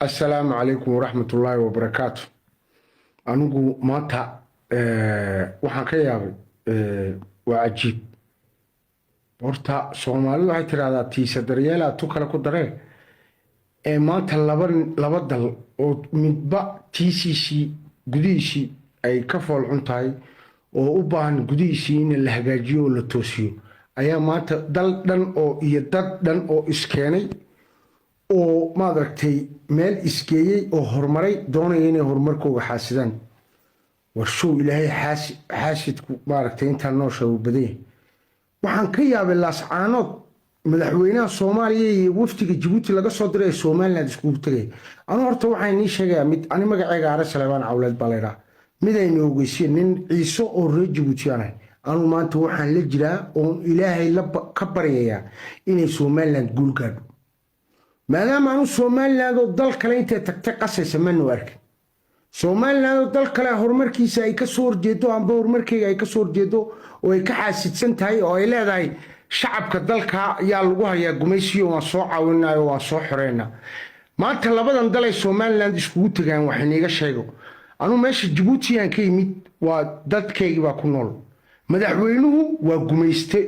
Assalaamu calaykum waraxmatullaahi wabarakaatu. Anigu maanta waxaan ka yaabay, waa cajiib. Horta Soomaalidu waxay tidhahdaa tiisa daryeelaa tu kale ku daree. Ee maanta laba dal oo midba TCC gudihiisii ay ka fool xun tahay oo u baahan gudihiisii in la hagaajiyo oo la toosiyo ayaa maanta dal dhan oo iyo dad dhan oo iskeenay oo maaragtay meel isgeeyey oo horumaray doonaya inay horumarkooga xaasidaan. War show Ilaahay xaasidku maaragtay intaan noosha uu badan yahay. Waxaan ka yaabay Laascaanood madaxweynaha Soomaaliya iyo wafdiga Jabuuti laga soo diray ee Somaliland iskugu tegaya. Anu horta waxaan nii sheegayaa mid, ani magaceyga Are Saleebaan Cawleed baa laydhaha. Mid aynu ogeysiin, nin Ciise oo reer Jabuuti aan ahay. Anu maanta waxaan la jiraa oon Ilaahay ka baryayaa inay Somaliland guul gaadho, maadaama anu Somaliland oo dal kale intay tagtay qasaysa manu arkin. Somaliland oo dal kale horumarkiisa ay ka soo horjeedo amba horumarkeyga ay ka soo horjeedo oo ay ka xaasidsan tahay oo ay leedahay shacabka dalka yaa lagu hayaa gumaysiyo, waan soo caawinayo, waan soo xoreynaa. Maanta labadan dal ay Somaliland iskugu tegaan, wax iniiga sheego. Anuu meesha Jabuuti aan ka yimid waa dadkaygii baa ku nool. Madaxweynuhu waa gumayste,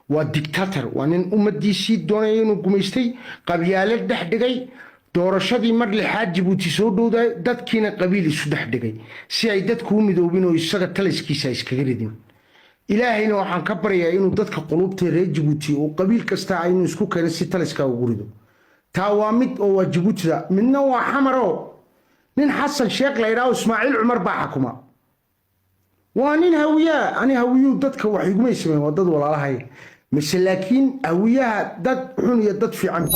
waa dictator, waa nin ummadiisii doonaya inuu gumaystay, qabyaalo dhex dhigay. Doorashadii mar lixaad Jabuuti soo dhowday, dadkiina qabiil isu dhex dhigay si ay dadku u midoobin oo isaga taliskiisa iskaga ridin. Ilaahayna waxaan ka baryayaa inuu dadka qulubta reer Jabuuti oo qabiil kasta inuu isku keeno si taliskaa ugu rido. Taa waa mid oo waa Jabuutida. Midna waa Xamaro, nin Xasan Sheekh la yidhaho Ismaaciil Cumar baa xakuma, waa nin Hawiyaa. Ani Hawiyuu dadka wax igumay sameyn, waa dad walaalahay mise, laakiin Hawiyaha dad xun iyo dad fiican.